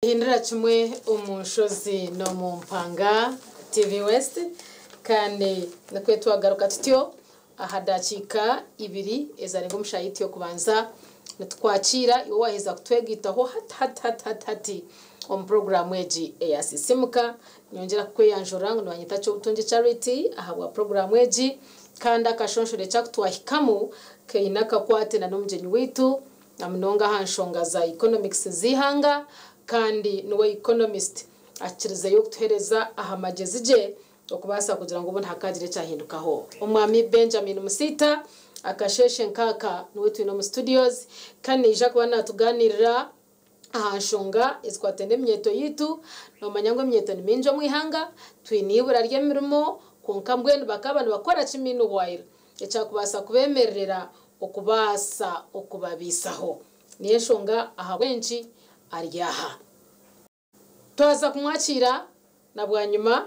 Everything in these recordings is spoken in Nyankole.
Hindura kimwe omu nshozi n'omu mpanga TV West kandi nikwo twagaruka tutyo aha dakiika ibiri ezarenga omu shaaha yaitu y'okubanza nitukwakira iwe waaheza kutwegaitaho hati hati hati hati hati omu puroguraamu egi eya Sisiimuka. Nyongyera kukweyanjurira ngu nibanyeta Kyobutungi Charity ahabwa puroguraamu egi kandi akashonshoro eki aku twahikamu kaine akakwate n'omugyenyi waitu na munonga aha nshonga za economics z'eihanga kandi niwe economist akirizeyo kutuhereza aha magyezi gye okubaasa kugira ngu obundi hakagira ekyahindukaho. Omwami Benjamin Musiita akasheeshe nkaaka niwe twine omu studios kandi naija kuba natuganirira aha nshonga ezikwataine n'eminyeeto yaitu. Nomanya ngu eminyeeto ni mingi omu ihanga, twine eibura ry'emirimo kwonka mbwenu bakaba nibakora ki meanwhile ekyakubaasa kubeemererera okubaasa okubabaisaho. Niyo enshonga ahabw'enki ari aha. Twaza kumwakiira na bwanyima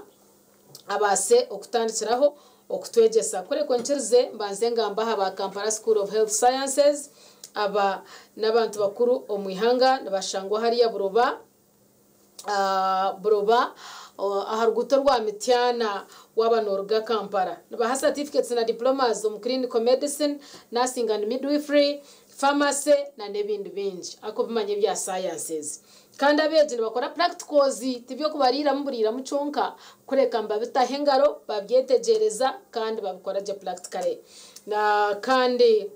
abaase okutandikiraho okutwegyesa. Kureka onkirize mbanze ngambe aha ba Kampala School of Health Sciences. Aba n'abantu bakuru omu ihanga nibashangwa hariya Buroba, Buroba aha ruguuto rwa Mityana waaba nooruga Kampala. Nibaha certificates na diplomas omu clinical medicine, nursing and midwifery, pharmacy na n'ebindi bingi ahabw'okubimanya ebya sciences. Kandi abeegi nibakora practicals tiby'okubariiramu buriiramu kyonka kureka nibabitaho engaro babyetegyereza kandi babikora gye practically. Na kandi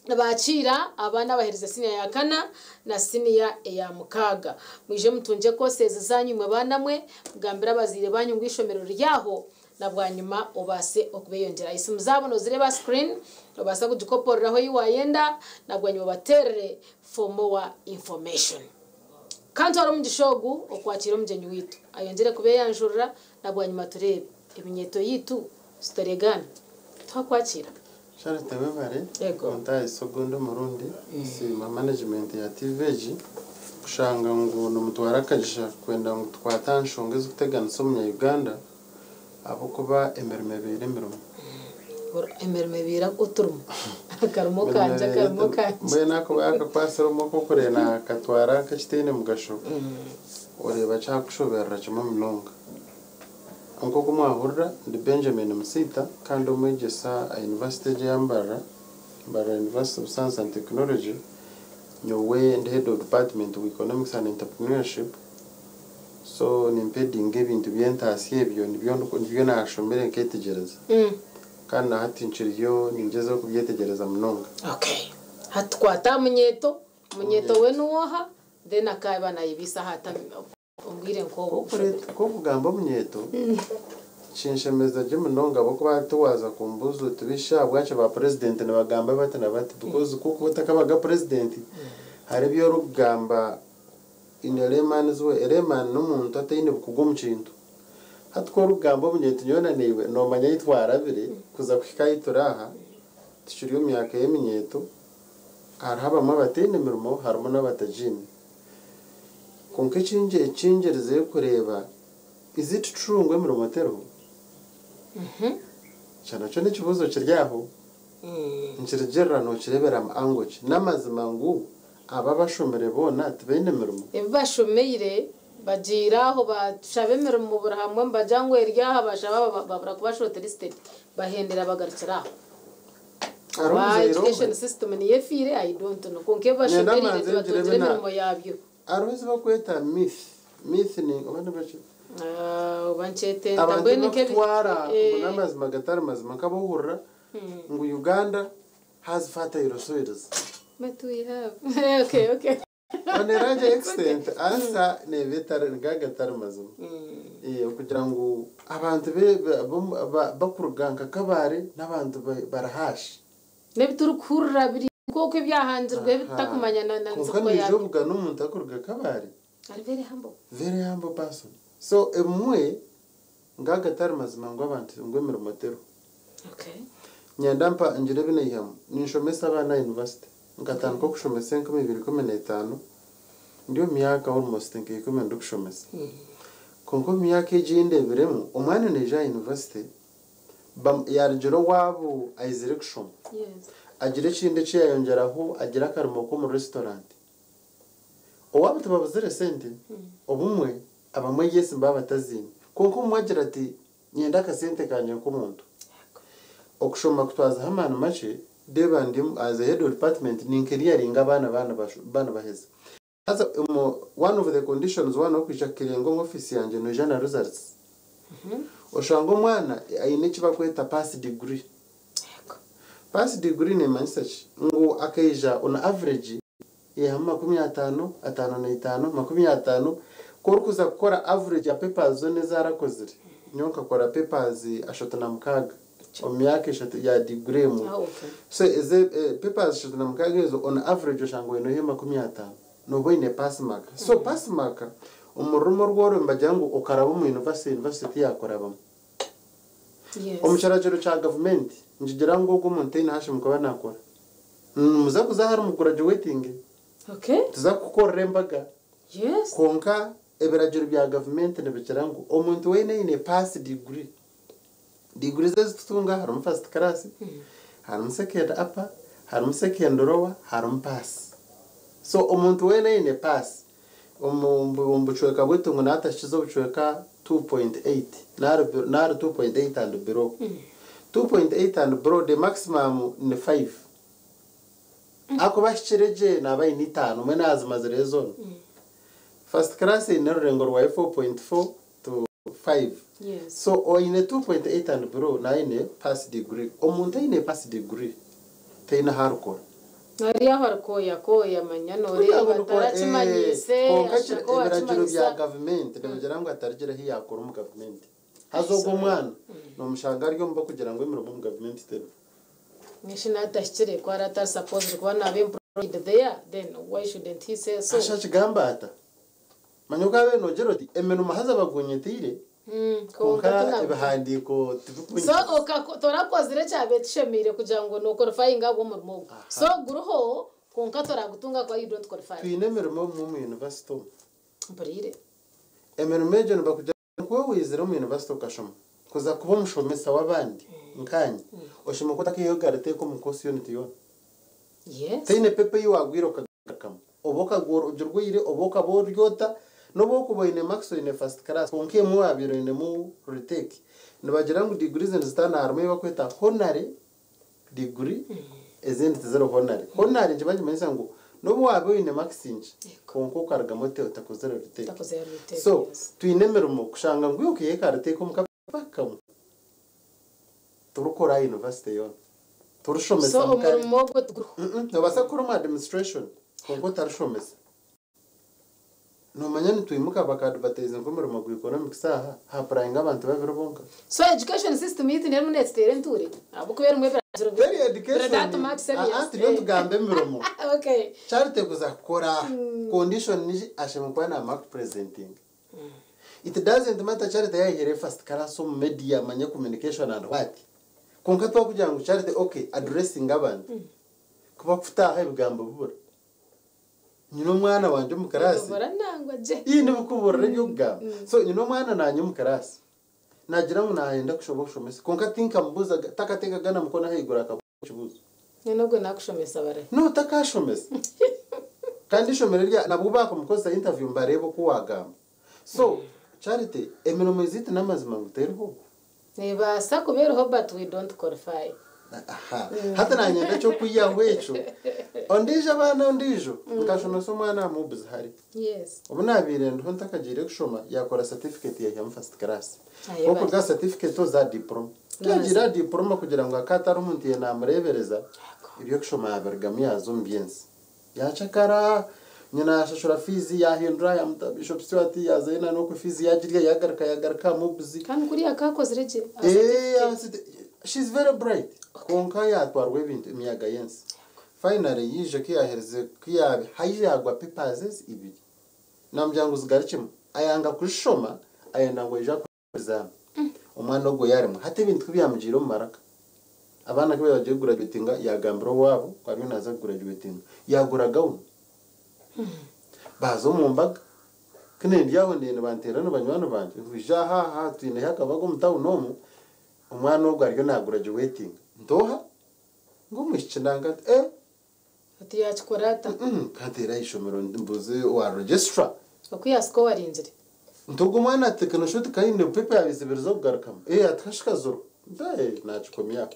nibakiira abaana abaherize siniya ya kana na siniya eya mukaaga. Mwije mutungye courses zaanyu imwe baana mwe, mugambire abazaire banyu ngu eishomero riri aho na bwanyima obaase okubeyongyera. Esimu zaabo nozireeba aha screen, nobaasa kugikoporeraho ei waayenda na bwanyima obateerere for more information. Ka ntware omugisha ogu okwakiira omugyenyi waitu ayongyere kubeeyanjurira na bwanyima tureebe eminyeeto yaitu zitoregaana. Twakwakira. Charity webare Yego. Kuntahisa ogundi omurundi. Nsiima management ya TV egi kushanga ngu nimutwara akagisha kwenda ngu tukwate aha nshonga ezikuteganisa omunya Uganda ahabw'okuba emirimo ebaire emirimo. Emirimo ebaire oturimo. Akarimo kangye, akarimo kangye. Mbwenu akuba yakakwasire omwe okwokureeba nakatwara nk'ekitaine mugasho oreeba kyakushoberera kimwe munonga. Nk'oku mwahurira ndi Benjamin Musiita kandi omwegyesa aha university egi eya Mbarara, Mbarara University of Science and Technology. Nyowe ndi head of department wa Economics and Entrepreneurship so nimpedinga ebintu by'entaasya ebyo nibyo nibyo naashomire nketegyereza kandi na hati nkiriyo ningyezaho kubyetegyereza munonga. Okay. Hati tukwate aha munyeeto. Omunyeeto we niwooha? Then akaaba nayebiisaho ata omu bwire nk'obu? Nk'okugamba omunyeeto kinshemeza gye munonga ahabw'okuba hati waaza kumbuuza oti bishi ahabwaki ba purezidenti nibagamba bati na bati because ku okuba otakabaga purezidenti hariho ebi orikugamba in a layman's way. A layman n'omuntu ataine bukugu omu kintu. Hati ku orikugamba omunyeeto nyowe na naiwe noomanya ahu twarabire kuza kuhika ahu turi aha, tukiri omu myaka y'eminyeeto, hariho abamwe abataine mirimo harimu n'abatagiine. Kwonka ekingyerizeyo kureeba, is it true ngu emirimo teriho? Ekyo nakyo n'ekibuuzo kiri aho. Nikirugirira nookireebera mu angle ki. N'amazima ngu abo abashomire boona tibaine mirimo? Ebi bashomeire bagiire aho bashaba emirimo buri hamwe nibagira ngu eri aha bashaba babura kuba shortlisted bahendera bagarukira aho. Hariho Oba omuzaire education omwe system niyo efiire I don't know kwonka ebi nyenda bashomereire mbanze ngire tibatungire ebi emirimo yaabyo. Hariho ezi barikweta myth. Myth ni oba nibaki? Oba nkyete nta Abantu mbwenu nk'ebi bakutwara ngu n'amazima gatari mazima nk'abohurira ngu Uganda has fertile soils. But we have. Okay. On a large extent, answer neeba etari nigo agatari mazima. Okugira ngu abantu bakuruga nka Kabale n'abantu bari harsh. N'ebi turikuhurira biri nk'oku ebyahangirwe ebi tutakumanya na Kwonka nsibuko noija yaabyo. obugana omuntu arikuruga Kabale. Ari very humble. Very humble person. So ebimwe nga agatari mazima ngu abantu ngu emirimo teriho. Nyenda mpa ngire ebi naihamu. Ninshomesa abaana aha university. Nkatandika okushomesa 2015 ndi omu myaka almost nka 10 ndikushomesa. Kwonka omu myaka egi ei ndeebiremu, omwana naija aha university yarugira owaabo aizire kushoma. Agira ekindi eki yayongyeraho agira akarimo k'omu restaurant. Owaabo tibabuzire sente, obumwe abamwe yes nibaba bataziine kwonka obumwe agira ati nyenda akasente kangye nk'omuntu. Okushoma kutwazaho amaani makye, reeba ndi as a head of department ninclearinga abaana baanibaheza. Haza omu one of the conditions waaba orikwija kuclearinga omu ofiisi yangye noija na results. Oshanga omwana aine eki barikweta pass degree. Pass degree neemanyisa ki? Ngu akaija on average yaihamu 50, 55, 50, ku orikuza kukora average ya papers zoona ezi arakozire, nyowe nkakora papers 36 omu myaka 3 ya degree emwe. So ezi papers 36 ezo on average oshanga oineho 50, nooba oine pass mark. So pass mark omu rurimi orworo nibagira ngu okaraba omu university, university tiyakurabamu. Omu kiragiro kya gavumenti nikigira ngu ogwo omuntu taine ahu ashemereire kuba naakora. Nimuza kuza ahari mugraduatinge, tuza kukukorera embaga. Kwonka ebiragiro bya gavumenti nibigira ngu omuntu weena aine pass degree, degrees ezi tutunga harimu first class, harimu second upper, harimu second lower, harimu pass. So omuntu weena aine pass omu bucweka bwaitu ngu naatahikiza obucweka 2.8 nari 2.8 and below. 2.8 and below the maximum ni 5. Ahakuba ahikire gye naaba aine 5 mbwenu azimazireyo zoona. First class eine orurengo rwayo 4.4 to 5. So oine 2.8 and below naaba aine pass degree. Omuntu aine pass degree taine ahu arikora. Ari aho arikooyakooya manya nooreeba tarakimanyiise Kwonka ashusha ebiragiro bya nk'owakimanyisa. gavumenti nibigira ngu atarigira ahu yaakora omu gavumenti. Haza ogwo omwana noomushanga ari omu barikugira ngu emirimo omu gavumenti teriho. Nyeshi naatahikire ku ari atari supposed kuba naaba employed there then why shouldn't he say so? Hasha akigamba ata? Manya okaabaire noogira oti emirimo haza bagunyitiire Kwonka kwonka tinabuta. Ebihandiiko So tibikunyikiriza. Torakozire ekyabaire kishemeire kugira ngu noqualifyinga ahabw'omurimo ogu. So guriho kwonka toragutunga kuba you don't qualify. Twine emirimo obumwe omu university omu. Mpuriire. Emirimo egyo nibakugira ngu waaba oizire omu university okashoma kuza kuba omushomesa w'abandi nkaanye, oshemereire kuba otakaihayo gariteeka omu course unit yoona. Taine paper ei waagwire okagarukamu. Oba okagwa ogirwaire oba okaba ori ota, n'obu orikuba oine marks oine first class kwonka emwe waabaire oinemu retake. Nibagira ngu degrees nizitaana harimu ei barikweta honorary degree ezindi tiziri honorary. Honorary nikiba nikimanyisa ngu n'obu waaba oine marks nkye kwonka okarugamu otakozire retake. Otakozire retake, So twine emirimo kushanga ngu iwe okaiha ekaritake omu kapepa kamwe, torikukora aha university yoona. Torishomesa So mukare. omurimo ogwo tiguriho. Noobaasa kukora omu administration kwonka otarishomesa. Noomanya nitwimuka bakaadvertisinga omurimo gwa economics aha, haapplyinga abantu babiri bonka. So education system yaitu neerimu neetuteera entuure ahabw'okuba erimu ebiragiro Teri education, biradata marks turiyo nitugamba emirimo. Charity kuza kukora aha, condition ni ashemereire kuba naamara kupresentinga. It doesn't matter Charity yaihire first class omu media manya communication and what. Kwonka twakugira ngu Charity okay addressing abantu, ku bakutaaha ebigambo bibura. Nyine omwana wangye omu class. Bibura nangwa gye. Ii nibikuburira eby'okugamba. So nyine omwana naanye omu class. Naagira ngu naayenda kushoba obushomesa kwonka tinkamubuuzaga takateekaga na mukono ahaiguru akabuuza ekibuuzo. Nyine ogwe naakushomesa barahi? No takaashomesa. Kandi eishomero erya nabwo baakumukozesa interview nibareeba oku waagamba. So Charity emirimo ezaitu n'amazima ngu teriho. Neebaasa kuba eriho but we don't qualify. Aha. Hati naanye eky'okwihaho ekyo. Ondiijo abaana ondiijo nkashomesa omwana aha Mubs hari. Obu naabaire ndiho ntakagiire kushoma yaakora certificate yaihamu first class. Ayebare. Okuruga certificate oza diploma. Yagira diploma kugira ngu akatari omuntu ye naamureebereza eby'okushoma yabirugamu yaaza omu by'ensi. Yaacakara nyina yashashura fees yahindura yamuta Bishop Stuart yazayo na n'oku fees yagirya yagaruka yagaruka Mubs. Kandi kuriya akaakozire gye. She's very bright. Kwonka yatwarwa ebintu emiyaga y'ensi. Finally yiije ku yaaherize ku yaabi haija yaagwa papers ezi ibiri. Namugira ngu zigarukemu. Ayanga kuzishoma ayenda ngu aije akore exam. Omwana ogwo yaaremwa. Hati ebintu ku byamugiire omu maraka. Abaana ku bagiye kugraduatinga yaagambira owaabo ku ariyo naaza kugraduatinga. Yaagura gown. Baaza omu mbaga. Ku ndi aho ndiyo nibanteera ni banywani bangye ngu ija aha aha twineho akabaga omu town omu, omwana ogwo ariyo naagraduatinga. Nti oha? Ngu omwishiki nanga nti eh! Oti yaakikora ata? Kanteere aha ishomero mbuuze owa registrar. Oku yaasikowaringire. Nti ogwo omwana ati noshusha oti kaine pepa yaabizibiriza okugarukamu. Ee ati kashikazirwe. Nti ee naakikomya aho.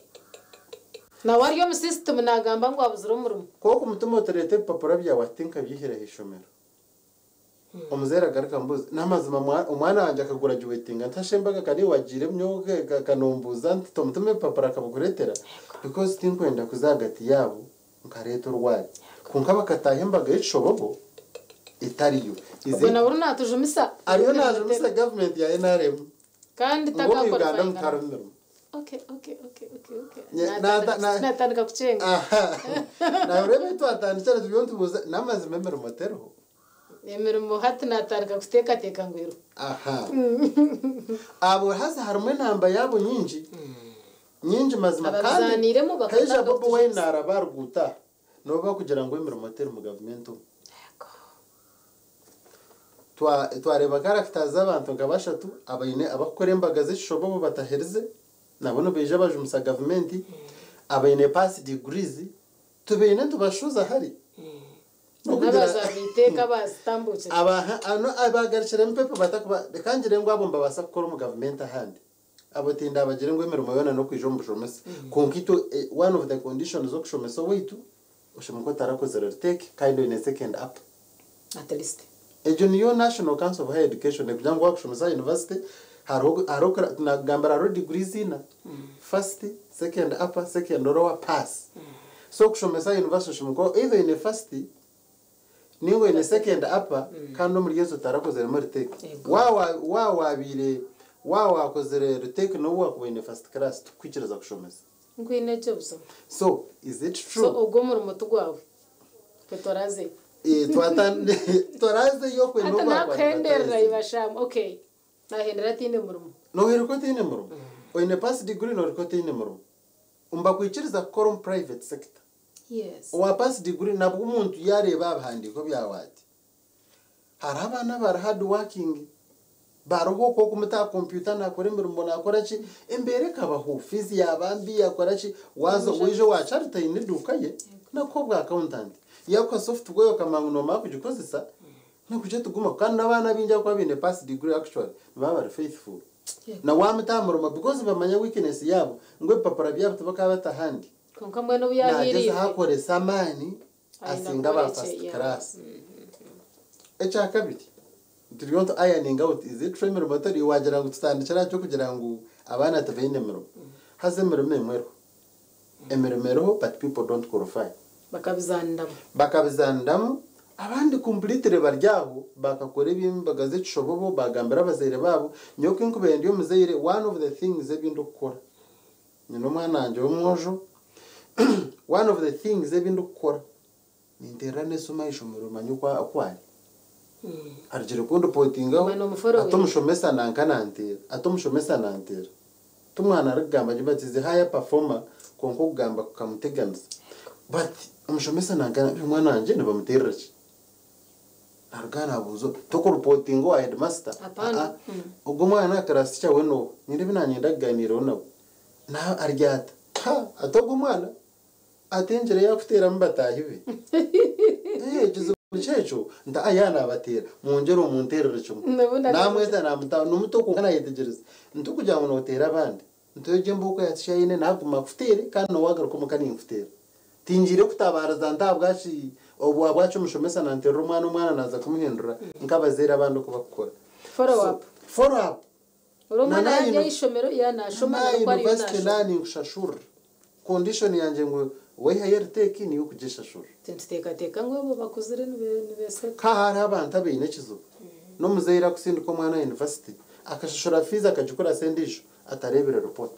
Nawe ari omu system naagamba ngu abuzire omurimo. Kwonka omutima oti reeta ebipapura byawe ati tinkabyihire aha ishomero. Omuzaire agaruka amubuuza, n'amazima omwana wangye akagurajuwetinga ntasha embaga ka niiwe wagiiremu nyowe ka nombuuza nti tomutima ebipapura akabikureetera? Because tinkwenda kuza ahagati yaabo nkareeta orwari. Kwonka bakataaha embaga y'ekishobobo etariyo. Is Ogwo it nawe oriyo naatujumisa. Ariyo naajumisa gavumenti ya nrm Kandi ngu omu Uganda takakwalifayinga nabwo. mutarimu mirimo. Okay, okay, okay, okay, okay. Nye- nata- na- Natandika kucenga. Aha. Nawe oreeba ei twatandikira turiyo nitubuuza n'amazima emirimo teriho. Emirimo hati natandika kuteekateeka ngu eriho. Aha. Abo haza harimu enamba yaabo nyingi. Nyingi mazima kandi Ababizaaniiremu haija bakatandika Bobi Wine kutujumisa. naaraba aruguuto aha nobu bakugira ngu emirimo teri mu gavumenti omu. Twa twareeba characters z'abantu nka bashatu abaine abakukora embaga z'ekishobobo bataherize nabo nibaija bajumisa gavumenti, abaine pass degrees tubaine nitubashuuza hari. N'okugira N'abaza b'eiteeka abazitambukire. Aba ano abagarukiremu pepa batakuba reka ngire ngu abo nibabaasa kukora omu gavumenti ahandi. Abo tindabagire ngu emirimo yoona n'okwija omu bushomesa. Kwonka itwe one of the conditions z'okushomesa owaitu oshemereire kuba otarakozire retake kandi oine second upper. At least. Egyo niyo National Council of Higher Education ekugira ngu wakushomesa aha university hariho hariho nakugambira hariho degrees ina, first, second upper, second lower, pass. So okushomesa aha university oshemereire kuba either oine first ninga oine second upper kandi omuri ezo otarakoziremu retake. Ego. Waaba waaba wabiire waaba wakozire retake n'obu wakuba oine first class tikukwikiriza kushomesa. Nkwine ekyo buzima. So is it So true? ogwo omurimo tigwawe. Itwe torazeyo. Eh, twata torazeyo kwe Hati n'obu nakuhenderera baku-advertisinga. ibashamu. Okay. Nahendera tiine murimo. Nohirika otaine murimo. Oine pass degree nohirika otaine murimo. Nibakwikiriza kukora omu private sector. Yes. Owa pass degree nabwo omuntu yareeba aha bihandiiko byawe ati hariho abaana abari hard working bariho okwo okumuta aha computer nakora emirimo nakora ki embeera ekabaho fees yaba mbi yakora ki waaza waija owa Charity aine eduuka ye nakuha obwa accountant yakuha software okamanya ngu nomara kugikozesa nokugye tigumaho kandi n'abaana abaingi abakuba baine pass degree actually nibaba bari faithful na wamuta aha murimo because nibamanya weakness yaabo ngu ebipapura byabo tibakaba bata ahandi Kwonka mbwenu obu yahiiriirwe. Nagyezaho akoresa amaani Ayenda asinga aba kukora first ekye, yeah. class. Ekyakabiri, turiyo nitu ironing out is it true emirimo teriyo wagira ngu tutandikire aha ky'okugira ngu abaana tibaine mirimo. Haza emirimo emwe eriho. Emirimo eriho but people don't qualify. Bakabizaaniramu. Bakabizaaniramu, abandi completely bari aho bakakora eby'embaga z'ekishobobo bagambira abazaire baabo. Nyowe ku nkubaire ndi omuzaire one of the things ebi ndikukora, nyine omwana wangye w'omwojo, one of the things ebi ndikukora, ninteerera n'esimu aha ishomero manye oku oku ari. Arugire kundipotingaho, Guma nomuforowinga. ati omushomesa nanka nanteera, ati omushomesa nanteera. Ti omwana arikugamba gye but is a higher performer kwonka okugamba kukamuteganisa. But omushomesa nanka omwana wangye nibamuteerera ki? Naruga nabuuza tokuripotinga owa headmaster, Hapana. aa ogwo omwana class teacher we n'oha? Nyine ebi nanyenda kuganiiraho nawe. Na ari ata? Ha! Ati ogwo omwana atengire yakuteeramu bataahi be. Eh ekizibu nikyo ekyo nti ah yaaba naabateera mwongyere omunteerere kimwe. N'obundi Naamweta naamuta n'omuto kwonka naayetegyereza nti kugira ngu nooteera abandi nti egyo embooko ya teacher aine naaguma akuteere kandi nawe waagaruka omuka ninkuteera. Tingiire kutabaariza nti ahabwaki obu ahabwaki omushomesa nanteerera omwana omwana naaza kumuhindura nk'abazaire abandi oku bakukora. Follow So up. follow up. Ori Na omwana na yaarya aha ishomero yaaba naashoma na nari ku ariyo university naashoma. na ninkushashurira. Condition yangye ngu waihayo retake niiwe okugishashurira. Nituteekateeka ngu abo bakuzire nibeeseka. Ka hariho abantu abaine ekizibu n'omuzaire akusindika omwana aha university akashashura fees akagikurasa endiijo atareebire report.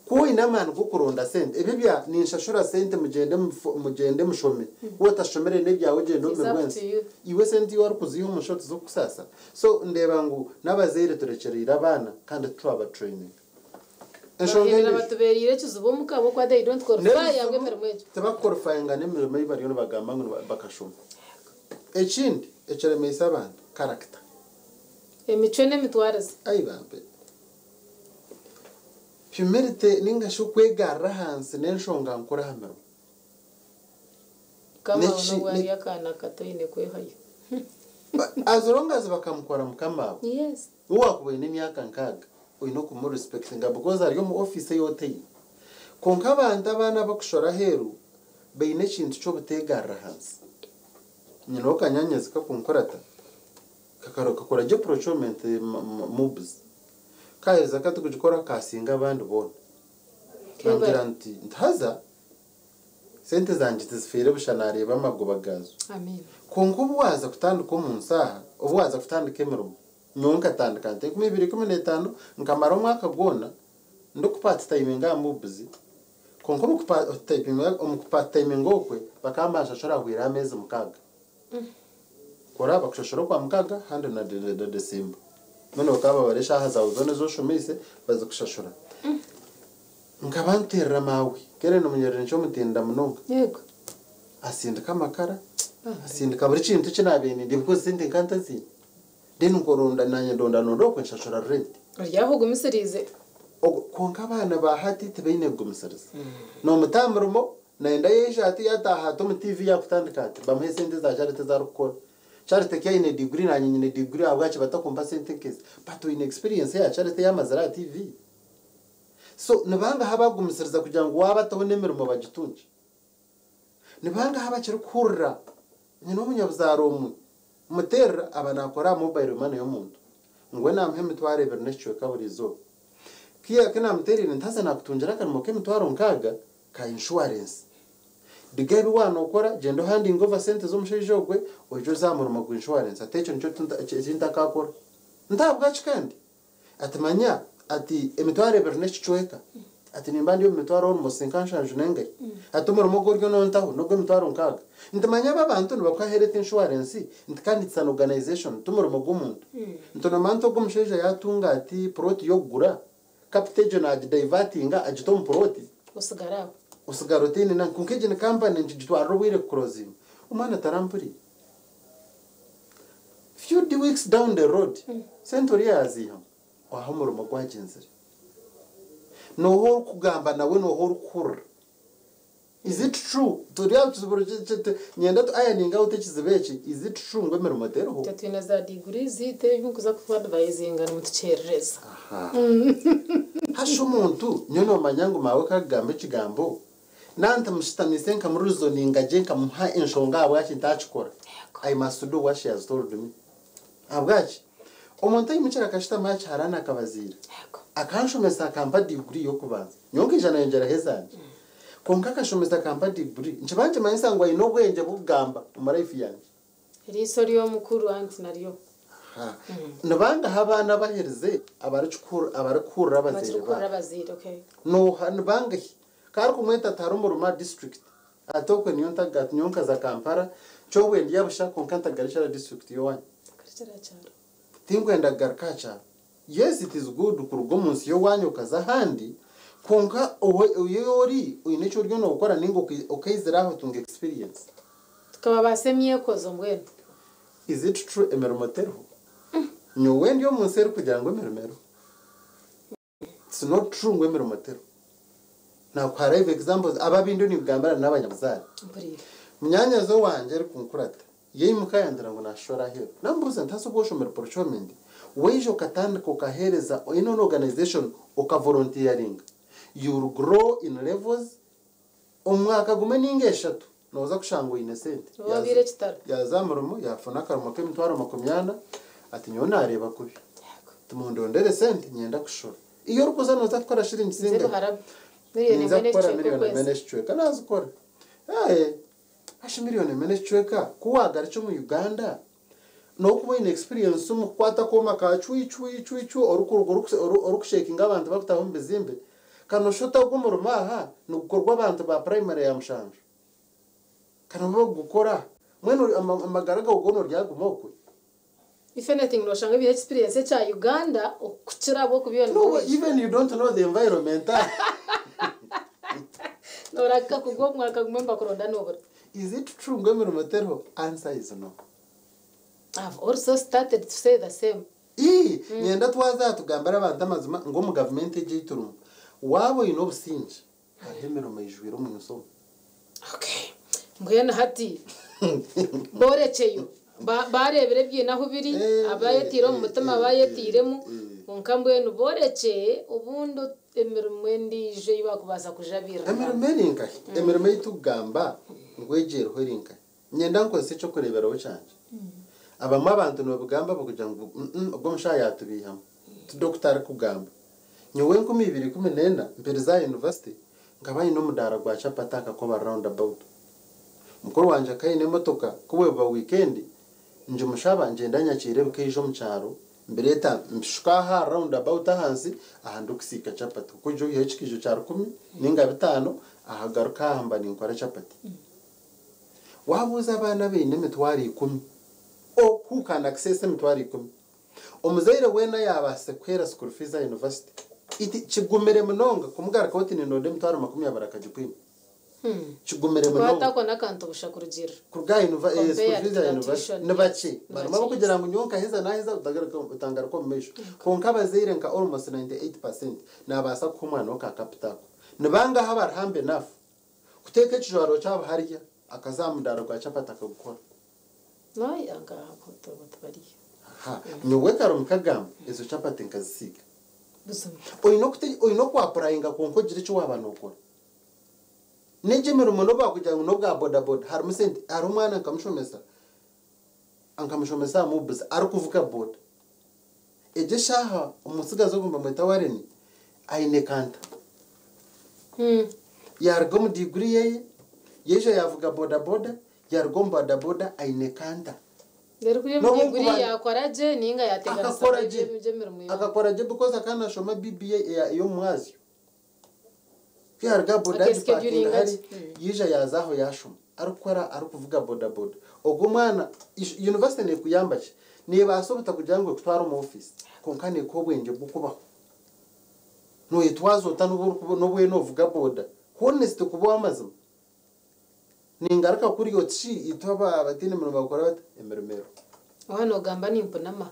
Ku oine amaani g'okuronda sente ebyo ebya ninshashura sente mugyende mugyende mushome ku otashomire n'ebyawe gyenda It's up omirwe to ensi. you. Iwe sente iwe orikuziiha omu nshaho tizikukusaasa. So ndeeba ngu n'abazaire turekyereire abaana kandi titwabatraininga. Enshonga Bahendera endiijo. batubeereire ekizibu omuka ahabw'okuba they don't qualify N'ebizibu ahabw'emirimo egyo. tibakuqualifyinga n'emirimo ei bariyo nibagamba ngu bakashoma. Ekindi ekiremeise abantu character. Emicwe n'emitwarize. Ai bambe. Humility ninga shi okwegarra ahansi n'enshonga nkuru aha mirimo. Mukama wawe n'obu ari akaana kato oine kwehayo. As long as bakamukora mukama wawe. Yes. Ou waakuba oine emyaka nkaaga, oine okumurespectinga because ari omu office ei otaine. Kwonka abantu abaana abakushora aheeru baine ekintu ky'obuteegarra ahansi. Nyineho kanyaanyazi kakunkurata, kakora gye procurement MUBS. Kaaheza kati kugikora kaasinga abandi boona. Nangira nti, nti haza sente zangye tizifiire busha naareeba amagoba gaazo. Kwonka obu waaza kutandika omu nsi aha, obu waaza kutandika emirimo, nyowe nkatandika nta 2015 nkamara omwaka gwona ndikupatitayiminga aha MUBS, kwonka omu kupatitayiminga okwe bakaba nibanshashura hahweireho ameezi 6. Ku oraabe bakushashura okwa mukaaga handi na December. Mbwenu bakaba babara eshaaha zaawe zoona ezi oshomeise bazikushashura. Nkaba nteerera maawe, Karen Omunyerere nikyo mutinda munonga. Asindika amakara, asindika buri kintu eki naabaire nindya because sente nka ntaziine. Then nkoronda naanye ndondanonda okwe nshashura rent. Ori aho ogumisiriize. Kwonka abaana ba hati tibaine kugumisiriza. Noomuta aha murimo, nayenda yaija ati yataaha ati omu TV yaakutandika ati bamuhe sente za charity ezi arikukora. Charity ki aine degree naanye nyine degree ahabwaki batakumpa sente nk'ezi? But oine experience eya charity ei amazire aha TV. So nibangahi abagumisiriza kugira ngu waabataho n'emirimo bagitungye? Nibangahi abakirikuhurira? Nyine omunyabuzaare omwe, muteerera aba naakora aha mobile money y'omuntu. Ngu we naamuha 20,000 n'ekicweka buri izooba. Ku naamuteereire nti haza naakutungira akarimo k'emitwaro nkaaga ka insurance. Diga ebi waanookora, gyenda ohandinge over sente z'omushaija ogwe, oije oze aha murimo gwa insurance. Ati ekyo nikyo eki ntakaakora. Nti ahabwaki kandi? Ati manya, ati 20,000 n'ekicweka. Ati nimba ndi omu mitwaro almost nka nshanju n'engahi. Ati omurimo ogu oriyo nontaho n'ogw'emitwaro nkaaga. Nti manya aba abantu nibakuha health insurance, nti kandi it's an organization, ti murimo gw'omuntu. Nti nomanya nti ogu omushaija yaatunga ati plot y'okugura, capital egyo naagidivertinga agita omu plot. Osigara aho. Osigara otaine nanka. Kwonka egi ni company nikigitwarira obwire kuclosinga. Omwana tarampuriire. Few weeks down the road, sente oriya yaaziihamu, aha omurimo gwagyenzire. Nooha orikugamba nawe, nooha orikuhurira? Is it true? Turi aha kizibu nyenda tu ironing out ekizibu eki. Is it true ngu emirimo teriho? Itwe twine za diguri zaitu ebinkuza kuadvisinga nimutukyerereza. Hasha omuntu, nyowe noomanya ngu maawe kakugamba ekigambo, nantamushutamise nkamureasoninga gye nkamuha enshonga ahabwaki ntakikora. I must do what she has told me. Ahabwaki? Omuntu aimukire akashutama aha kiharani akabaziira. Akanshomesa akampa diguri y'okubanza. Nyowe nkaija nayongyeraho ezangye. Kwonka akashomesa akampa diguri. Nikiba nikimanyisa ngu aine obwengye bw'okugamba omu life yangye. Eriiso ry'omukuru anti naryo. Nibangahi abaana abaherize abarikuhurira abazaire Bakirikuhurira baabo? abazaire, okay. Nooha nibangahi? Karikumweta ati hariho omurimo district. Ati okwe niyo ntaga ati nyowe nkaza Kampala, kyobwe ndya busha kwonka ntagarukira district y'owanyu. Tagarukira aha kyaro. Tinkwenda kugaruka aha kyaro. Yes, it is good kuruga omu nsi y'owanyu okaza ahandi, kwonka owe ori oine eki oriyo nookora ninga okaizira aho otunga experience. Tukababaasa emyekozo mbwenu. Is it true emirimo teriho? Nyowe ndi omu nsi erikugira ngu emirimo eriho. It's not true ngu emirimo teriho. Nakuha live examples aba abindiyo ningambira n'abanyabuzaare. Mpuriire. Munyaanyazi owangye erikunkurata yaimuka yangira ngu naashora aheeru. Namubuuza nti haza obu oshomire procurement, waija okatandika okaheereza in an organization okavolunteeringa, you will grow in levels. Omu mwaka gumwe ninga eshatu nooza kushanga oine sente. Wabaire ekitaro. Yaaza aha murimo yaafuna akarimo k'emitwaro 40, ati nyowe naareeba kubi. Timundondere sente nyenda kushora. Iyo orikuza nooza kukora shiringi Nze zingahi? Buharabu. Miliyoni Ninza emwe kukora n'ekicweka miliyoni emwe okwezi. n'ekicweka nazikora. Hashi miliyoni 1 n'ekicweka ku waagarukye omu Uganda n'okuba oine experience omu kukwata akooma ka cwi cwi cwi cwi orikushekinga abantu bakutaha omu bizimbe. Kanoshota ogu omurimo aha nigukorwa abantu ba primary ya 7. Kano bagukora mbwenu amagara gawe goona oryaguma okwe. If anything noshanga ebine experience ekya Uganda okukira ahabw'okuba iwe No, even you don't know the environment. Noraka kugwa omwaka gumwe nibakuronda nobura. Is it true ngu emirimo teriho? Answer is no. I've also started to say the same. Ii, nyenda twaza aha tugambire abantu amazima ngu omu gavumenti egi ei turimu, waaba oine obusingye, hariho emirimo eijwire omu nsi omu. Okay. Mbwenu hati borekyeyo bareebire ebiine ahu biri, abayetiire omu mutima bayetiiremu, kwonka mbwenu borekye obundi emirimo endiijo ei bakubaasa kujabirira. Emirimo eri nkahi? Emirimo ei turikugamba ngu egi eriho eri nkahi? Niinyenda nkozese eky'okureeberaho kyangye. Abamwe abantu nibabigamba bakugira ngu ogwo omushaija yaatubeihamu, ti dokita arikugamba. Nyowe 2014 mperize aha yunivasite nkaba nyine omudaara gwa chapati aha Kakoba round about. Mukuru wangye akaba aine emotoka, ku bwebuba wiikendi ngimushaba ngyenda nyakiira ebikaija omu kyaro mbireeta mbishuka aha round about ahansi aha ndikusiika chapati. Ku oija oihaho ekikaijo kya rukumi ninga bitaano ahagaruka aha mba ninkora chapati. Waabuuza abaana abaine emitwaro ikumi, or who can access emitwaro ikumi, omuzaire weena yaabaasise kuheera school fees aha university, it kigumire munonga kumugarukaho oti nindonda emitwaro 20 akagikwima. Kigumire munonga. Kwatako n'akantu busha kurugiirira. Kuruga aha school Compared fees to aha the university tuition, ni yes. bakye. Ni Barimu bakye, abarikugira yes. ngu nyowe nkaheza naaheza otangaruka omu maisho. Kwonka abazaire nka almost 98% naabaasa kuha omwana we ka capital ako. Ni bangahi abari humble enough kuteeka ekijwaro kyabo harya akaza aha mudaara gwa chapati akagukora? Naaya ngaha abo tibariyo. Aha, nyowe Karomi kagamba ezo chapati nkazisiiga. Buzima. Oine okute oine okwapurayinga kwonka ogire eki waaba nookora. N'egi emirimo n'obu baakugira ngu n'obwa bodaboda harimu sente. Hariho omwana nkamushomesa, nkamushomesa aha Mubs arikuvuga boda. Egyo eshaaha omutsigazi ogu nibamweta Warren aine kanta. Yaaruga omu diguri yeye, yaija yaavuga bodaboda, yaaruga omu bodaboda aine kanta. Reero kuri omu N'obu diguri nkuba yaakora gye ninga yaateganisa akakora gye eby'emirimo yoona. Akakora gye because akaba naashoma BBA ey'omu mwazyo. Ku yaaruga aha boda yagipakinga Akeskedulinga hari gye. yaija yaaza aho yaashoma arikukora arikuvuga bodaboda. Ogwo omwana university neekuyamba ki? Neebaasa obutakugira ngu ekutware omu ofiisi kwonka neekuha obwengye bw'okubaho. Nooyetwaza ota n'obu orikuba n'obu oriyo noovuga boda? Honest kuba ow'amazima. Ningaruka kuri oti shi itwe abataine mirimo bakora bata? Emirimo eriho. Waaba noogamba nimpunama.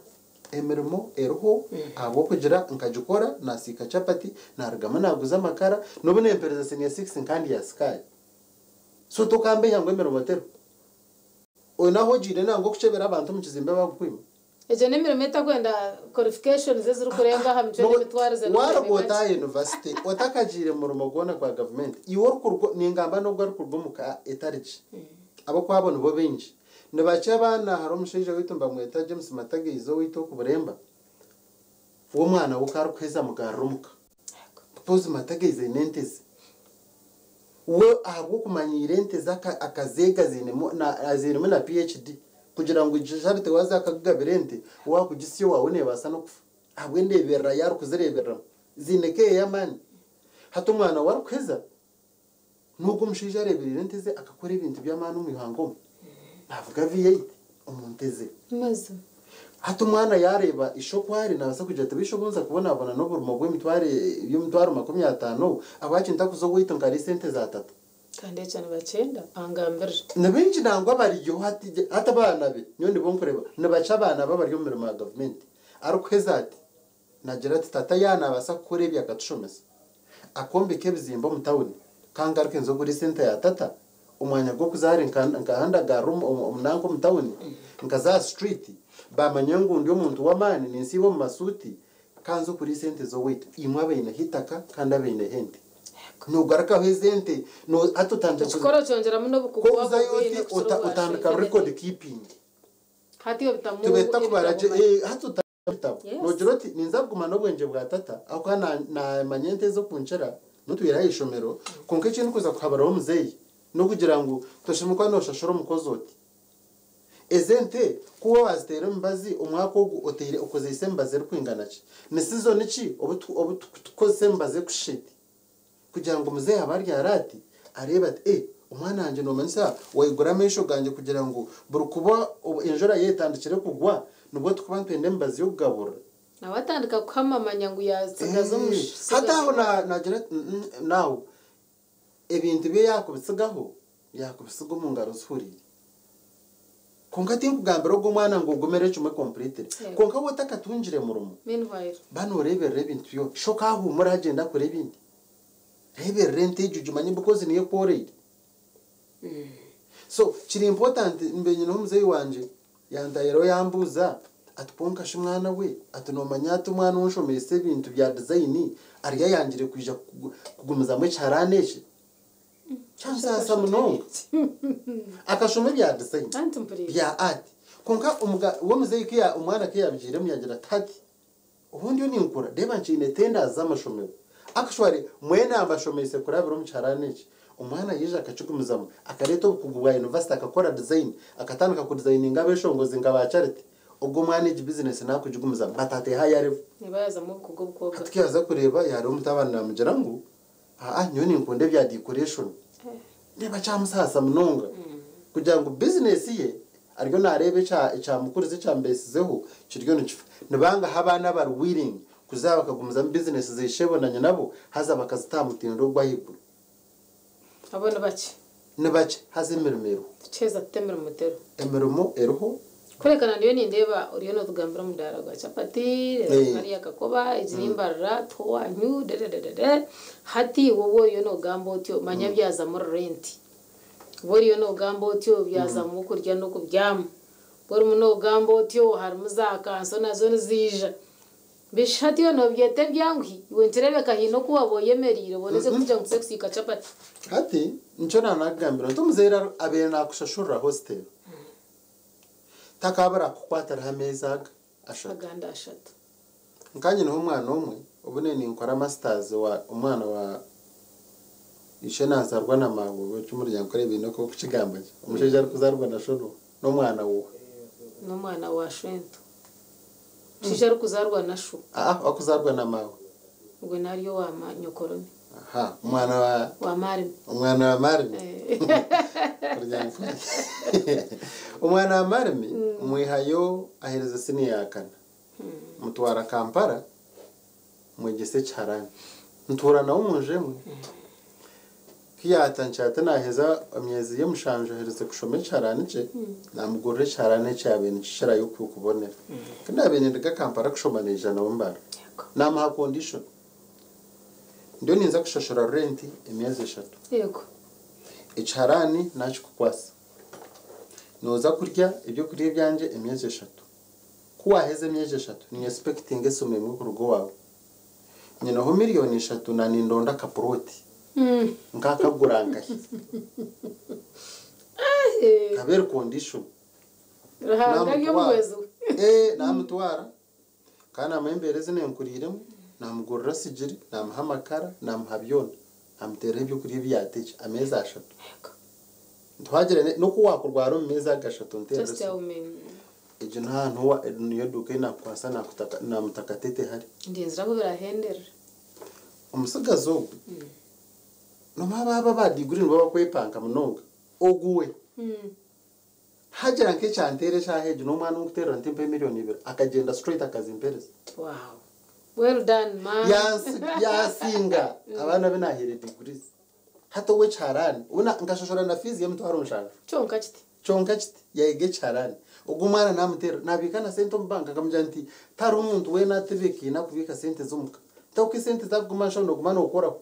Emirimo eriho ahabw'okugira nkagikora naasiika chapati, naarugamu naaguza amakara, n'obu neempereza senior six nkandi ya sikaari. So tokambeiha ngu emirimo teriho. Oine ahu ogiire nangwa okukyebera abantu omu kizimbe bakukwima. Egyo n'emirimo etakwenda qualifications ezirikurenga aha micwe n'emitwarize Waaruga n'okureebeka ota aha gye. yunivasite otakagiire mu murimo gwona gwa gavumenti, iwe orikuruga, ningamba n'ogwo arikuruga omu ka etari gye, ab'okwabo nibo baingi. Nibakye abaana, hariho omushaija waitu nibamweta James Matagaize owaitu oku Buremba, we omwana we ku arikuheza amugarura omuka. Because Matagaize aine ente ze. We ahabw'okumanyiira ente ze akazeega aziinemu na aziinemu na PHD kugira ngu Charity waaza akagugabira ente waakugisya owaawe neebaasa n'okufa ahabw'endeeberera ei arikuzireebereramu. Ziine care y'amaani. Hati omwana we arikuheza n'ogwo omushaija areebereire ente ze akakora ebintu by'amaani omu ihanga omu. Naavuga V8 omu nte ze. Mazima. Hati omwana yaareeba ishe oku ari, naabaasa kugira ati, Beitu obu nza kubonabona n'oburimo bw'emitwaro by'emitwaro 50, ahabwaki ntakuza owaitu nkariisa ente za tata? Kandi ekyo nibakyenda, angambirire. Ni baingi nangwa abariyo hati, hati abaana be, nyowe nibo nkureeba, nibakye abaana be abari omu mirimo ya gavumenti. Arikuheza ati, naagira ati, Tata yaaba naabaasa kukora ebi akatushomesa, akombeka ebizimbe omu tawuni, ka ngaruke nze ogure esente ya tata, omwanya gw'okuza hare nkahandagarira omu nanka omu tawuni, nkaza aha situriti, baamanya ngu ndi omuntu w'amaani ninsiiba omu masuuti, ka nze okuriisa ente z'owaitu. Imwe abaineho eitaka kandi abaineho ente. Noogarukaho ezi ente, hati otandika Okikora okyongyeramu n'obukugu ku waaba ozayo obwine oti okukira obwa otandika shwekye record nene. keeping. Hati obitamu Tubeta kubara ebitabo gye, manya. hati otandika ebitabo. Yes. Noogira oti ninza kuguma n'obwengye bwa tata ahabw'okuba naamanya ente ezi okunkira, ntwire aha ishomero, kwonka eki ndikuza kuhaburaho muzeeyi n'okugira ngu toshemereire kuba nooshashura omukozi oti. Ezi ente ku waaba waaziteire emibazi omwaka ogu oteire okozeise emibazi erikwingana ki? Ni sizoni ki obu obu tukukozesa emibazi erikushusha eti? Kugira ngu muzeeyi aba aryara ati, areebe ati, Eh, omwana wangye noomanyisa waigura amaisho gangye kugira ngu buri kuba enjura yaetandikire kugwa nibwo turikuba nitwenda emibazi y'okugaburira. Nawe atandika kuhama amanya ngu yaatsigaza Hati omutsigazi aho we. naagira ati, Now, ebintu bye yaakubitsigaho, yaakubisiga omu ngaro zihuriire. Kwonka tinkugambira ogwo mwana ngu ogumire kimwe completely. Kwonka waaba otakatungire murimo, Meanwhile. ba nooreeberera ebintu byona. Shi okaahuumura agyenda akore ebindi. Reeberera ente egyo ogimanye because niyo ekworeire. So kiri important, mbe nyineho omuzeeyi wangye yantahiraho yambuuza ati, kwonka shi mwana we, ati noomanya ati omwana ou nshomeise ebintu bya design ari ayangire kwija kugumizamu ekiharani eki? Kyansaasa munonga. Akashoma ebya design, Anti mpuriire. Bya art. Kwonka omuga we omuzeeyi ku ya omwana ku yaabigiiremu yaagira ati hati obu ndiyo ninkura reeba nkiine tenders z'amashomero. Actually mwena mbashomeise kurabira omu kiharani eki. Omwana yaija akakigumizamu akareeta obukugu bwa university akakora design akatandika kudizayininga abeshongozi nka ba Charity. Ogwo omwana egi business nakugigumizamu but ateho ayi ariho. Niba yaazamu obukugu obukobwa. Hati ku yaaza kureeba yaareeba omutabani naamugira ngu aa nyowe ninkunda ebya decoration. Reeba kyamusaasa munonga kugira ngu business ye ariyo naareeba ekya ekyamukurize ekyamubesizeho kiriyo nikifa. Nibangahi abaana abari willing kuza bakagumizamu business za ishebo na nyinabo haza bakazita aha mutindo ogw'ahaiguru? Abo ni bakye. Ni bakye haza emirimo eriho. Tukiheza tuta emirimo teriho? Emirimo eriho. Kureka na ndiyo nindeeba oriyo notugambira omudaara gwa chapati, reero kariya kakoba, egi n'embarira, tuhe owanyu, dedededede. Hati iwe obu oriyo nogamba otyo, manya byazamu renti. Obu oriyo nogamba otyo, byazamu okurya n'okubyama. Obu orimu nogamba otyo, harimu za kanso nazo niziija. Bishi hati iwe nobyeta ebyanguhi? Iwe nikireebeka haine oku waaba oyemereire oboneze kugira ngu tuze kusiika chapati. Hati nikyo naanakugambira nti omuzaire abaire naakushashurira hostel takaabura kukukwatiraho ameezi aga ashatu. Agandi ashatu. Nka nyineho omwana omwe obu naaba ninkora masters wa omwana wa ishe naazarwa na maawe eky'omuryankore baine oku barikukigamba gye omushaija arikuzaarwa na sho n'oha? N'omwana wooha? N'omwana wa shwento. Omushaija arikuzaarwa na sho. Aa arikuzaarwa na maawe. Ogwe nari owa nyokoromi. Aha, omwana wa. Wa maarimi. Omwana wa maarimi. Omwana wa maarimi mwihayo aheereza siniya ya kana. Mutwara Kampala mwegyesa ekiharani. Ntuura nawe omu nju emwe. Ku yaatandikire ati naaheza emyezi ye mushanju aherize kushoma ekiharani kye, naamugurira ekiharani ekyabaire nikikirayo kubonera. Ku naabaire ninduga Kampala kushoma naija nawe Mbarara. Naamuha condition. Ndiyo ninza kushashura rent emyezi eshatu. Ekiharani naakikukwasa. Nooza kurya ebyokurya ebyangye emyezi eshatu. Ku waaheza emyezi eshatu, niinyespekitinga esimu emwe kuruga owaawe. Nyineho miriyoni ishatu na nindonda akapuroti. Nkaakagura nkahi? Ekaba eri condition. Ruhanga ari omuhwezi we. Ee, naamutwara kandi naamuha embeera ezi nenkuriiremu, naamugurira sigiri, naamuha amakara, naamuha byona. Naamuteeraho ebyokurya ebi yaateekire ameezi ashatu. Ntihwagira n'oku waakurwara omu meezi ago ashatu nteerera Just esimu. awo me- Egyo n'ahantu niyo eduuka ei naakukwasa naamutakatete hare. Ndinzire ahu birahenderera. Omutsigazi ogwo, nobu aba aba diguri nibo barikwepanka munonga, ogu we hagira nk'ekyanteera eshaaha egi n'omwana ou ndikuteerera nti mpa emiriyooni ibiri akagyenda straight akazimpereza. Wow. Well done man. Yansinga abaana abu naahaire degrees. Hati ow'ekiharani, nkashashura na fiizi y'emitwaro mushanju. Kyonka kiti. Kyonka kiti yaayega ekiharani. Ogwo omwana naamuteerera, naabiika na sente omu banka nkamugira nti tihariho omuntu weena atebeekaine arikubiika sente ze omuka. Nti ku esente zaakuguma nshaho nooguma nookoraho.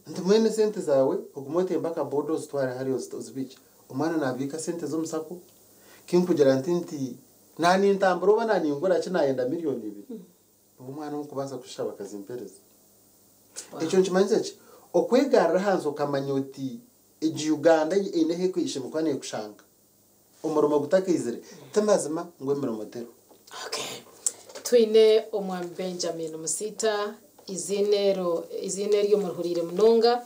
Nti mbwenu esente zaawe ogume otembe akaboda ozitware hariya ozibiikye. Omwana naabiika sente ze omu sacco. Kinkugira nti nti naanintambura oba naaningura ki naayenda miriyoni ibiri, niwe omwana ou nkubaasa kushaba akazimpereza. Ekyo nikimanyisa ki? Okwegarra ahansi okamanya oti egi Uganda eine ahu erikushemera kuba neekushanga. Omurimo gutakaizire, ti mazima ngu emirimo teriho. Okay. Twine Omwami Benjamin Musiita, eiziina ero eiziina eryo murihuriire munonga,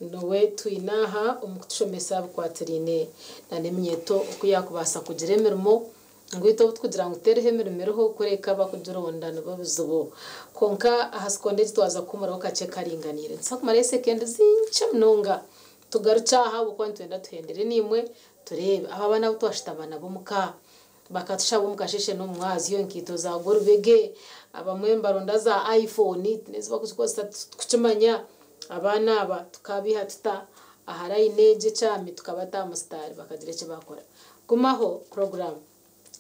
niwe twine aha omu kutushomesa bikwatiraine n'eminyeeto oku yaakubaasa kugira emirimo. Ngu itwe obu turikugira ngu teriho emirimo eriho kureka abarikugironda nibo bizibu. Kwonka aha sikonda egi twaza kuhuumuraho kakye karinganiire. Nituza kumarayo esekendi zinkye munonga tugarukye aha ahabw'okuba nitwenda tuhendere naimwe tureebe aba abaana abu twashutama nabo omuka bakatushaba omu kasheeshe n'omu mwazyo enkaito zaagwa orubege abamwe nibaronda za iPhone n'ezi barikuzikozesa titurikukimanya. Abaana aba tukabaiha tuta aha layini egi ekyami tukabata aha musitaari bakagira eki baakora. Gumaho puroguraamu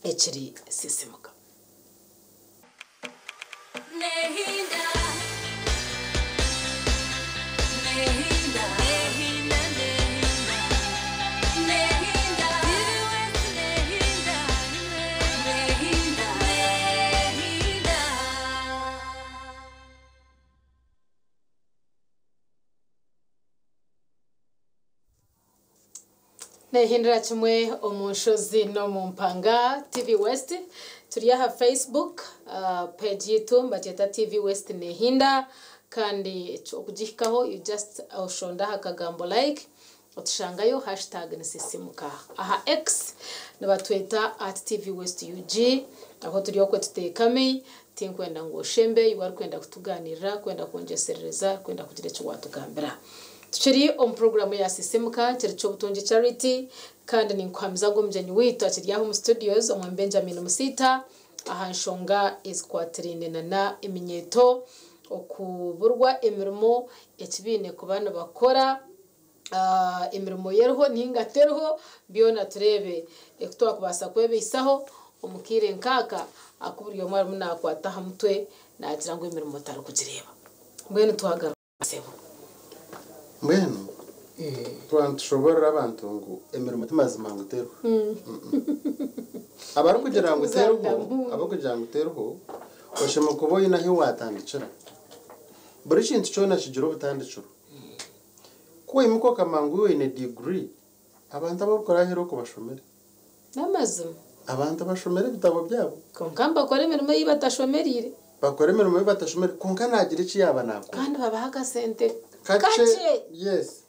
ekiri Sisimuka. Nehindura kimwe omu nshozi n'omu mpanga. TV West turi aha Facebook page yitu nibagyeta TV West Nehinda, kandi okugihikaho you just oshonda aha kagambo like otushangayo, hashtag nisisimuka. Aha X nibatweta @TVWestUG, aho turi okwe tuteekami. Tinkwenda ngu oshembe iwe arikwenda kutuganirira, kwenda kwongyeserereza, kwenda kugira eki watugambira. Tukiri omu puroguramu ya Sisimuka kiri ky'Obutungi Charity, kandi ninkuhamiza ngu omugyenyi waitu akiri aho omu studios, Omwami Benjamin Musiita, aha nshonga ezikwatiraine nana eminyeeto okuburwa emirimo, eki baine kuba nibakora, emirimo eriho ninga teriho, byona tureebe oku twakubaasa kwebaisaho omu kaire nkaaka aku buri omwe arimu naakwata aha mutwe naagira ngu emirimo tarikugireeba. Mbwenu twagaruka sebo. Mbwenu twaba nitushoborera abantu ngu emirimo ti mazima ngu teriho. Abarikugira ngu teriho, abarikugira ngu teriho, oshemereire kuba oine ahu watandikira. Buri kintu kyona kigira obutandikiro. Ku waimuka okamanya ngu oine degree, abantu abarikukora aheeru okwo bashomire. N'amazima. Abantu bashomire ebitabo byabo. Kwonka nibakora emirimo ei batashomereire. Bakora emirimo ei batashomire, kwonka naagira eki yaaba naakora. Kandi babaha akasente kakye. Kakye. Yes.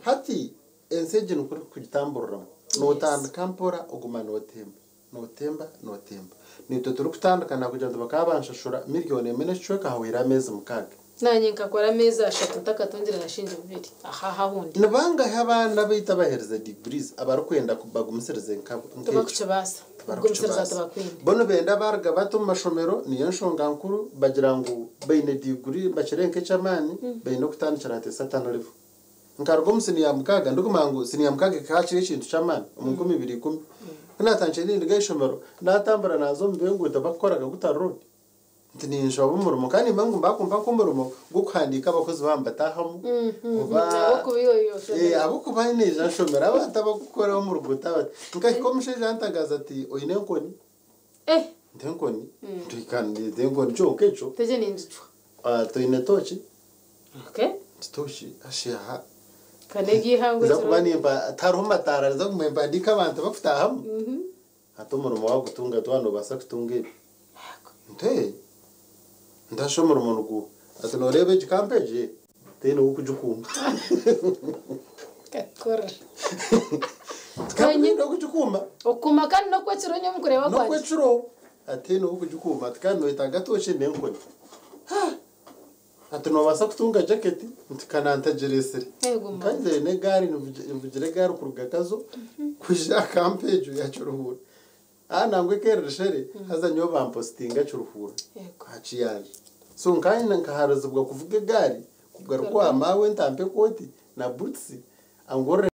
Hati ensi egi nikwo erikugitamburiramu. Nootandika mpora oguma nootemba, nootemba, nootemba. Naitwe turikutandika naakugira nti bakaba banshashura 1.1 million hahwaire ameezi 6. Naanye nkakora ameezi 3 ntakatungire na shingi 2 aha ahundi. Ni bangahi abaana baitu abaheereza degrees abarikwenda bagumisirize nk'ekyo? Tibakukibaasa. Kugumisiriza tibakwine. Bo nibenda baruga bata omu mashomero, niyo nshonga nkuru, bagira ngu baine degree bakire nk'eky'amaani, baine okutandikira ati certain level. Nkaruga omu siniya 6, ndikumanya ngu siniya 6 kikaba kiri ekintu ky'amaani omu 2010. Ku naatandikire ninduga aha ishomero, naatambura naaza omu b'enguuto bakukoraga guta road. Nti ninshaba omurimo, kandi nimanya ngu nibakumpa nk'omurimo gw'okuhandiika abakozi baaba nibataahamu. Oba Ahabw'okuba iwe oshomire. Ahabw'okuba naija nshomere abantu abakukora omu ruguuto aba. Nkahika omushaija antagaza ati oine enkoni? Nti enkoni? Nti enkoni kyonka ekyo. Tegye ningicwa. Toine tooki? Nti tooki ashaha. Kane eby'eihangwe Nza kuba nimpa tihariho mataara, nza kuguma nimpandiika abantu bakutaahamu. Hati omurimo waagutunga twaba noobaasa kutunga ebi. Nti ntasha omurimo niguha. Ati nooreeba egi kampa egi teine w'okugikuuma. Kakora. Tihaine w'okugikuuma. Okukuuma kandi n'okwekiro nyowe omu kureeba kwangye. N'okwekiro. Ati haine ow'okugikuuma ati kandi noyetaaga tooki n'enkoni. Ati noobaasa kutunga jaketi? Nti kanantagireesire. Nkanzire n'egaari, nvugire egaari kuruga Kazo kwija aha kampa egyo ya Kiruhura. Aha nangwa ekeerire haza nyowe bampositinga Kiruhura aha Kiyanja. So nkanye nkaharizibwa kuvuga egaari kugaruka owa maawe ntampe ekooti na butusi angurire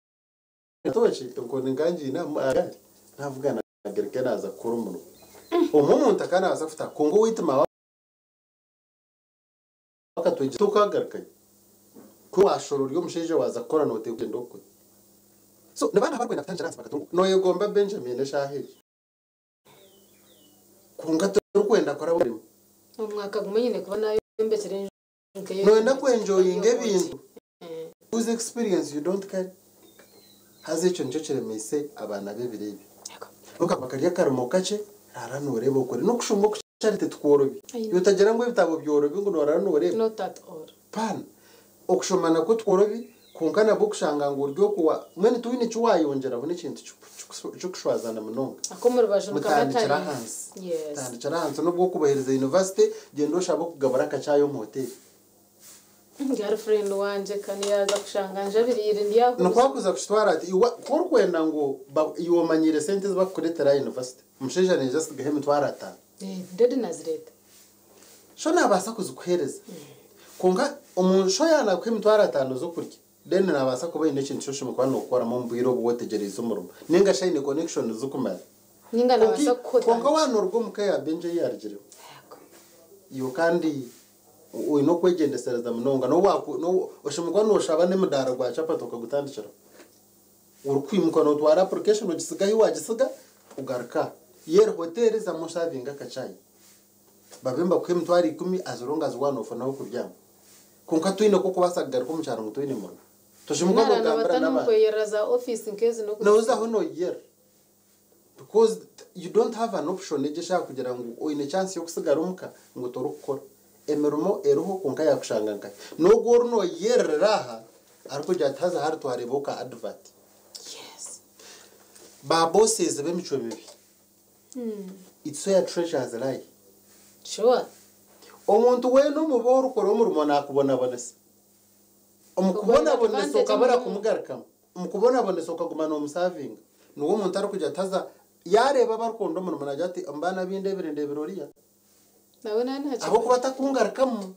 tooki, enkoni nkangiine aha gaari navuga nagaruka naaza kukora omurimo. Omwe omuntu akaba naabaasa kutaha kwonka owaitu maawe akatwegyesa tukagarukayo. Ku waashora ori omushaija waaza kukora nooteekwa kugyenda okwe. So ni baana abarikwenda kutandikira ahansi bakatunguka. Nooyegomba Benjamin eshaaha egi. Kwonka torikwenda kuraba omurimo. Omu mwaka gumwe nyine kuba naayombekire enju nk'eyo. Nooyenda kwenjoyinga ebintu whose experience you don't carry. Haza ekyo nikyo kiremeise abaana b'ebiro ebi. Bakarya akarimo kakye, raara nooreeba okore. N'okushoma oku charity tikworobi. Otagira ngu ebitabo byorobi ngu noorara nooreeba. Not at all. Paana. Okushoma nakwo tikworobi, kwonka nabwo okushanga ngu ori okwo mbwenu tiwine eki waayongyeraho n'ekintu kikushwazana munonga. Ak'omu rubaju Mutandikire nikaba ahansi. Yes. Tandikira ahansi n'obwo okubaheereza university, gyenda oshabe okugabura akacaayi omu hoteeri. Girlfriend wangye kani yaaza kushanga njabiriire ndi aho. Nikwo akuza kukitwara ati iwe ku orikwenda ngu iwe omanyiire sente ezi bakukureetera aha university, omushaija naija asigaho 50,000. Ndedi nazireeta. Sho naabaasa kuzikuheereza. Kwonka omuntu sho yaaba naakuha 50,000 z'okurya, then naabaasa kuba aine ekintu eki oshemereire kuba nookoramu omu bwire obu otegyereize omurimo. Ninga shi aine connection zikumara. Ninga naabaasa kukuha Kwonka waaba nooruga omu ka ya Benji ei yaarugiremu, iwe kandi oine okwegyendesereza munonga. Oshemereire kuba nooshaba n'emudaara gwa chapati okagutandikiraho. Orikwimuka nootwara application ogisiga ahi waagisiga, ogaruka. Yeeri hoteeri zamu oshavinge akacaayi. Babe nibakuha 10,000 as long as waaba noofunaho kubyama. Kwonka twine ku okubaasa kugaruka omu kyaro ngu twine murimo. Toshemerire kuba Nara nogambira nabatana omu n'abandi. kweyerera za ofiisi nk'ezi n'oku- Noza aho noyera because you don't have an option egyo eshaaha kugira ngu oine chance y'okusigara omuka ngu torikukora. Emirimo eriho kwonka yakushanga nkahi. N'ogwo ori noyerera aha arikugira ati haza hati twareebaho ka advert. Yes. Ba bosses b'emicwe mibi. It's where treasures lie. Sure. Omuntu weena omubi orikora omurimo nakubonabonesa. Omu Ogwo kubonabonesa advantage okabura omu- kumugarukamu. Omu kubonabonesa okaguma nomusavinga. Niwe omuntu arikugira ati haza yareeba abarikwenda omurimo nagira ati omu baana abu ndebire ndebire oriya. Nawe naaba ntakikora. Ahabw'okuba atakungarukamu.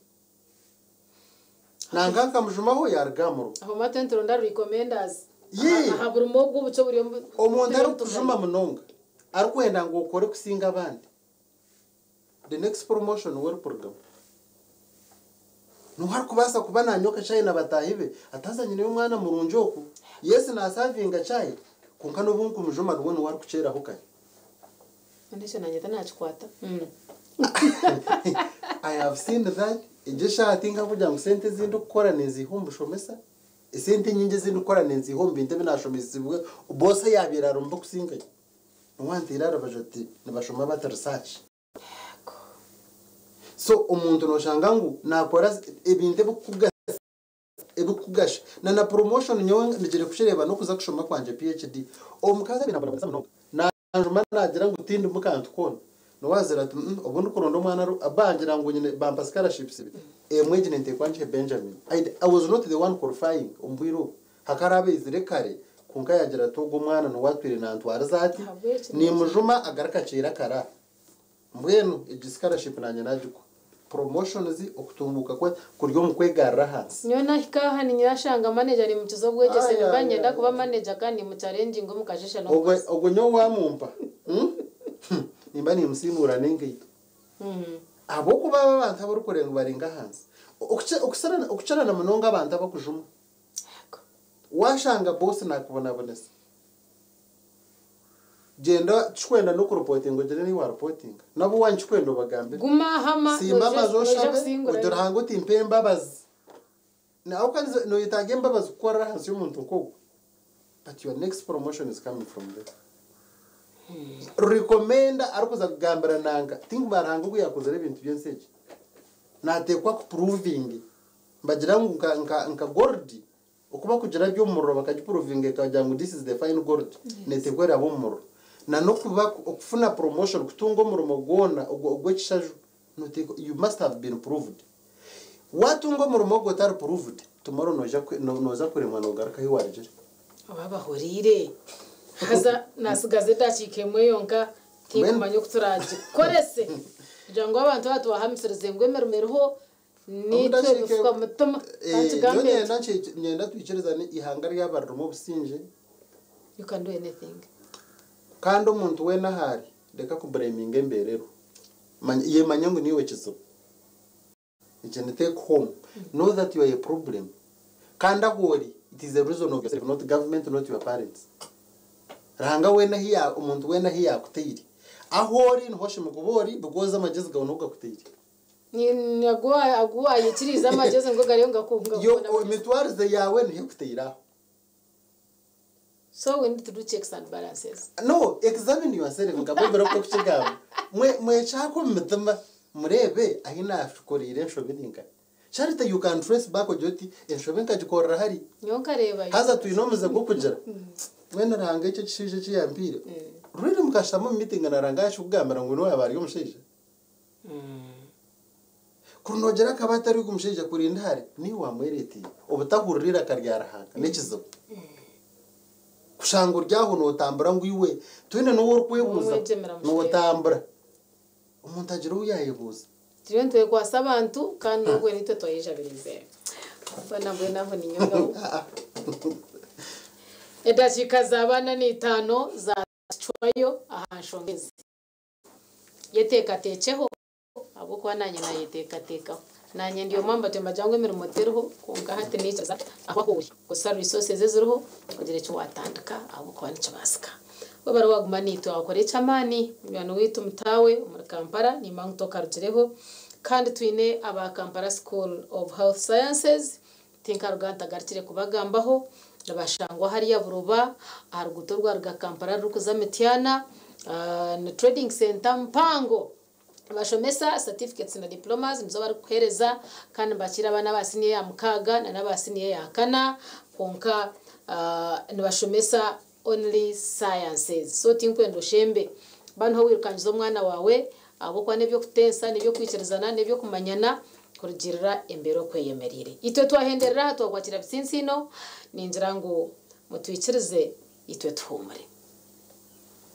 Nanka nkamujumaho yaruga aha murimo. Aho mate nituronda recommenders. Yee. Aha burimo obwo obukye buri omu- Omuntu buri arikukujuma munonga arikwenda ngu okore kusinga abandi. The next promotion niwe orikurugamu. Niwe arikubaasa kuba nanyoka chai na bataahi be ati haza nyineyo omwana murungi oku. Yes nasavinga chai kwonka n'obu nkumujuma niwe niwe arikukyeraho kare. Kandi ekyo nanye tinakikwata. I have seen that egyo eshaaha tinkakugira ngu sente ezi ndikukora ninziiha omu bushomesa, esente nyingi ezi ndikukora ninziiha omu bintu ebi naashomesibwe boss yaabaire arimu kusingayo. Niwe anteire aha rubaju ati nibashoma bati research. So omuntu noshanga ngu nakora ebintu ebikukugasha ebikukugasha na na promotion nyowe nigire kukireeba n'okuza kushoma kwangye PhD. Omukazi abaire nambonabonesa munonga nanjuma nagira ngu tindimu kantu koona. Niwe azira ati mm obu ndikuronda omwana bangira ngu nyine bampa scholarships ibiri emwe egi ninteekwa ngihe Benjamin. I, I was not the one qualifying omu bwire obwo. Hakaba hariho abaizire kare kwonka yagira ati ogu omwana niwe atwire nantwariza ati Ahabw'eki nimujuma agaruka akiire akara. Mbwenu egi scholarship nanye nagikuha. Promotions okutunguuka kwe kuri omu kwegarra ahansi. Nyowe nahika aha ninyashanga manager nimukiza obwegyese Ai, nimba ai, niinyenda ai, kuba ai. manager kandi nimuchallenginga omu kasheshe Ogwe n'omukazi. ogwe nyowe wamumpa Nimba nimusiimuura n'enkaito. Ahabw'okuba abo abantu abu orikureeba ngu bari nk'ahansi. Okuki- Okukirana munonga abantu abakujuma. Washanga boss nakubonabonesa. Gyenda tikikwenda n'okureportinga ogire n'ei wareportinga. N'abu waanyu tikikwenda obagambire. Guma ahama Siima amaju noija oshabe kusingura. ogire Ruhanga oti mpa embabazi. Nawe kandi noyetaaga embabazi kukorera ahansi y'omuntu nk'ogwo. But your next promotion is coming from there. Recommender arikuza kugambira nanka tinkumanya Ruhanga ogu yakozire ebintu by'ensi egi. Nateekwa kuprovinga. Nibagira ngu nka, nka, nka gold oku bakugirabya omu muriro bakagiprovinga ekagira ngu this is the fine gold neeteekwa eraba omu muriro. Na n'okuba okufuna promotion kutunga omurimo gwona ogw'ekishaju noteekwa you must have been proved. Waatunga omurimo ogwo otari proved tomorrow noija kwe- no- nooza kuremwa noogaruka ahi waarugire. Oba bahuriire. Haza nasigaza edakiika emwe yonka tinkumanya oku turagikorese kugira ngu abantu aba tubahamisirize ngu emirimo eriho Omu nitwe dakiika emifuka emwe- mutima Eh, nyowe kankigambe nyenda nyenda twikirizane ihanga ryaba ririmu obusingye you can do anything. Kandi omuntu weena ahaari reka kubureminga embeera eriho. Manya- Yemanye ngu niiwe kizibu. Ekyo ni take home. Know that you are a problem. Kandi ahu ori, it is a reason of yourself, not government, not your parents. Ruhanga weena ahi ya- omuntu weena ahi yaakutaire. Ahu ori niho oshemereire kuba ori because amagyezi gaawe nigo gakutaire. Ni agu agu wayikiriza amagezi nigo gariyo ngakunga. Yo, emitwarize yaawe niyo ekutaire aho. So we need to do checks and balances. No, examine yourself nka Baibuli oku erikukigamba. Mwe mwekyake omu mitima mureebe ahi naakikoreire enshobi ninka. Charity you can trace back ogire oti enshobi nkagikorera hari. Nyowe nkareeba Haza twine omuze gw'okugira mbwenu Ruhanga eki ekishaija eki yampiire. Really mukashutama omu meeting na Ruhanga yakikugambira ngu niwe yaaba ari omushaija? Kuri noogira akaba atari ogu mushaija kurinda hare, niiwe waamwereeteire. Obutahurira eiraka rya Ruhanga n'ekizibu. Kushanga ori aho nootambura ngu iwe toine n'ou orikwebuuza, Omwegyemera musheera. nootambura. Omuntu agira ou yaayebuuza. Turiyo nitwekwasa abantu kandi obwe nitwe twayejabirize. Mbwenu mbwenu aho ninyogaho. Edakiika za bana n'itaano zacwayo aha nshonga ezi. Yeteekateekyeho ahabw'okuba naanye naayeteekateekaho. Naanye ndi omwe aha batemba ngu emirimo teriho kwonka hati niikiriza ahu ori kozesa resources eziriho kugira eki waatandika ahabw'okuba nikibaasika. Webare waaguma naitwe waakora eky'amaani munywani waitu Mutaawe omuri Kampala nimba ngu tokarugireho kandi twine aba Kampala School of Health Sciences. Tinkaruga ntagarukire kubagambaho. Nibashangwa hariya Buroba aha ruguuto orwaruga Kampala rurikuza Mityana. Ni trading centre mpango. Nibashomesa certificates na diplomas nizo barikukuheereza kandi nibakiira abaana aba siniya eya mukaaga na n'aba siniya eya kana kwonka nibashomesa only sciences. So tinkwenda oshembe. Ba niho wirukangiza omwana waawe ahabw'okuba n'eby'okuteesa, n'eby'okwikirizana, n'eby'okumanyana kurugiirira embeera oku eyemereire. Itwe twahenderera aha twakwakira bitsintsiino, ningira ngu mutwikirize itwe tuhuumure.